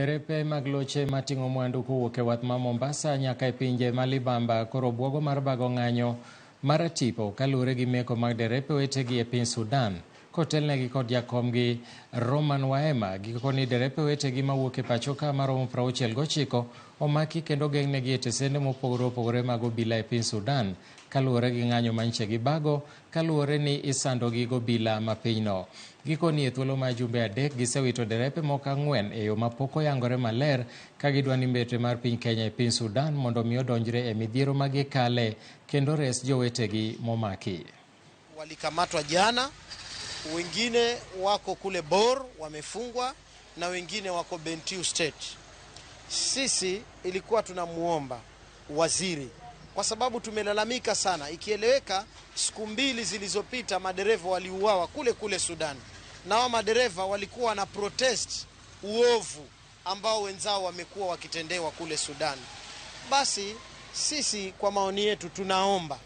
Derepe mag loche mating'o mwandu kowuok e wath ma Mombasa nyaka e pinje ma libamba koro buogo mar bago ng'anyo mar tipo kaluwore gi meko mag derepe wetegi e piny Sudan kotelnegi kod jakomgi Roman Waema. Gikoni derepe wetegi mawuok e pacho ka maromo 69 omaki kendo geng'negi e tesende mopogore opogore mag obila e piny Sudan kaluwore gi ng'anyo manyiche gibago kaluwore ni isandogi gobila ma pinyno. Gikoni e thuolo mar jumbe 3 gisewito derepe moko 4 e yo mapok oyangore maler ka gidwa ni mbetre mar piny Kenya e piny Sudan mondo mi odonjre e midhiero ma gikale kendo res jowetegi momaki. Walikamatwa jana, wengine wako kule Bor wamefungwa na wengine wako Bentiu State. Sisi ilikuwa tunamuomba waziri kwa sababu tumelalamika sana, ikieleweka siku 2 zilizopita madereva waliuawa kule kule Sudan, na hao madereva walikuwa na protest uovu ambao wenzao wamekuwa wakitendewa kule Sudan. Basi sisi kwa maoni yetu tunaomba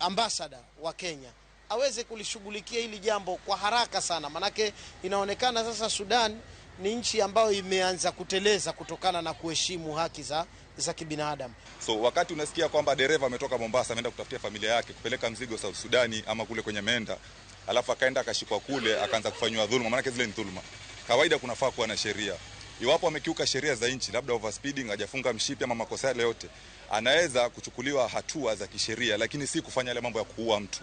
ambassador wa Kenya aweze kulishughulikia hili jambo kwa haraka sana, manake inaonekana sasa Sudan ni nchi ambayo imeanza kuteleza kutokana na kuheshimu haki za kibinadamu. So wakati unasikia kwamba dereva ametoka Mombasa ameenda kutafutia familia yake kupeleka mzigo South Sudani ama kule kwenye Menda, alafu akaenda akashikwa kule akaanza kufanywa dhuluma, maana zile ni dhuluma. Kawaida kunafaa kuwa na sheria. Iwapo amekiuka sheria za nchi, labda overspeeding, hajafunga mshipi ama makosa yale yote, anaweza kuchukuliwa hatua za kisheria, lakini si kufanya yale mambo ya kuua mtu.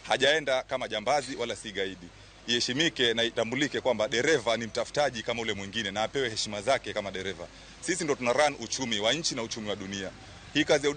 Hajaenda kama jambazi wala si gaidi. Iheshimike na itambulike kwamba dereva ni mtafutaji kama ule mwingine na apewe heshima zake kama dereva. Sisi ndo tuna run uchumi wa nchi na uchumi wa dunia. Hii kazi ya